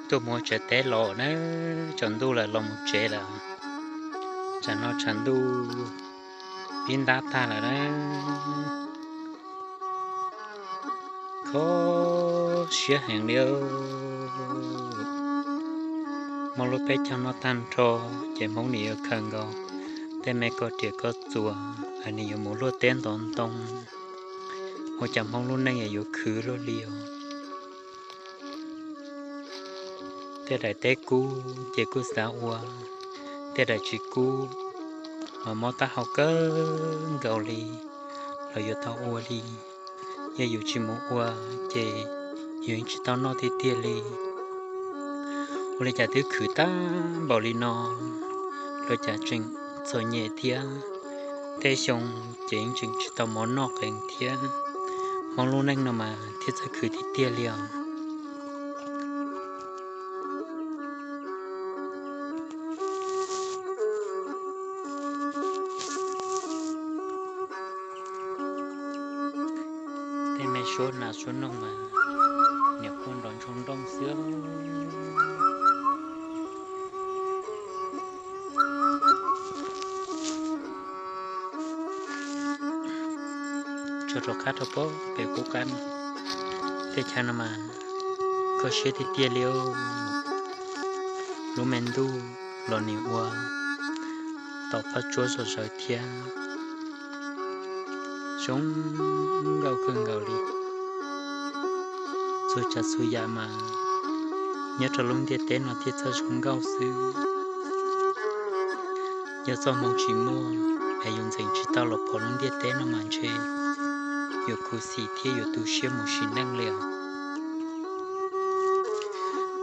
Tuaj mus tsev teb los na, tsaus ntuj lawm los mus tsev lawm. Tsam no tshav ntuj pib ntab tag lawm na. Kho siab heev li. Hmoob lub teb chaws no tag nrho, ces Hmoob nws yuav khaws nkaus tej me koj riam koj txuas, nws yuav mus luaj teb ntov ntoo. Ua cas Hmoob lub neej yuav khwv luaj li os. Tej daim teb kub ces kuj xav ua, tej daim tsis kub mas mob taub hau kawg nkaus li, los yuav tau ua li. Yog yus tsis mus ua ces yus yeej tsis tau noj tiag tiag li. Ua li cas twb khwv tag npaum li no, ua cas tseem txom nyem thiab, tej xyoo ces yeej tseem tsis tau mov noj qees thiab. Hmoob lub neej no mas thiaj txawj khwv tiag tiag li os. Tej me suab nas suab noog mas niam quaj nrov ntsoog nrooj xwb. Tsuas rov qab rau pem qub qab no, tej chaw no mas kho siab tiag tiag li. Lub me ntuj los nws ua tau paj tsuab zom zaws thiab, zoo nkauj kawg nkaus li. Txhua tsav txhua yam mas nyob rau lub ntiaj teb no thiaj txawj zoo nkauj xwb. Yog txoj hmoo tsis muaj es yus ntxeev tsis tau los pom lub ntiaj teb no mas ntshe yuav khuv xim thiab yuav tu siab mus sim neej li os.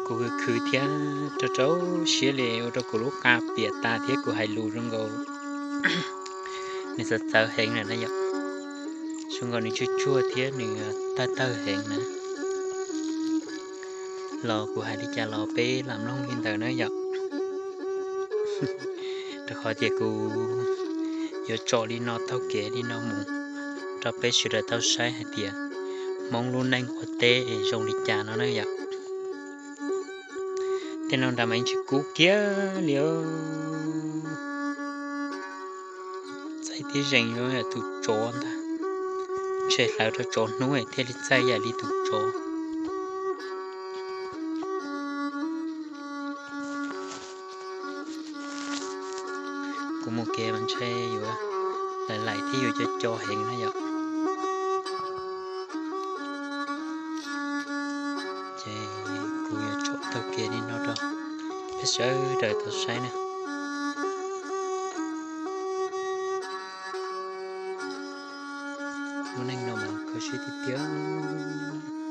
Kuv khwv khwv thiab rau rau siab li ua rau kuv lub qa piam tas thiab kuv hais lus zoo nkaus nws txawv txawv heev lawm na yom. Zoo nkaus nws tsuag tsuag thiab nws tawg tawg heev na. Los kuv hais li cas los peb lam mloog li ntawd na yom. Rau qhov tias kuv yuav tsom li no taug kev li no mus rau peb sawv daws tau saib hais tias Hmoob lub neej ua teb es zoo li cas no na yom. Tej no nrad mas yeej tsis kub kiag li. Txaij tib zeeg yuav tus tsov ntag, ntshe hlawv rau tsov hnub thiaj li txaij yam li tus tsov. Kuv mus kev mas ntshe yuav laim laim thiab yuav co co heev na yom. Ces kuv yuav tsom taug kev li no rau peb sawv daws tau saib na. Lub neej no mas kho siab tiag tiag.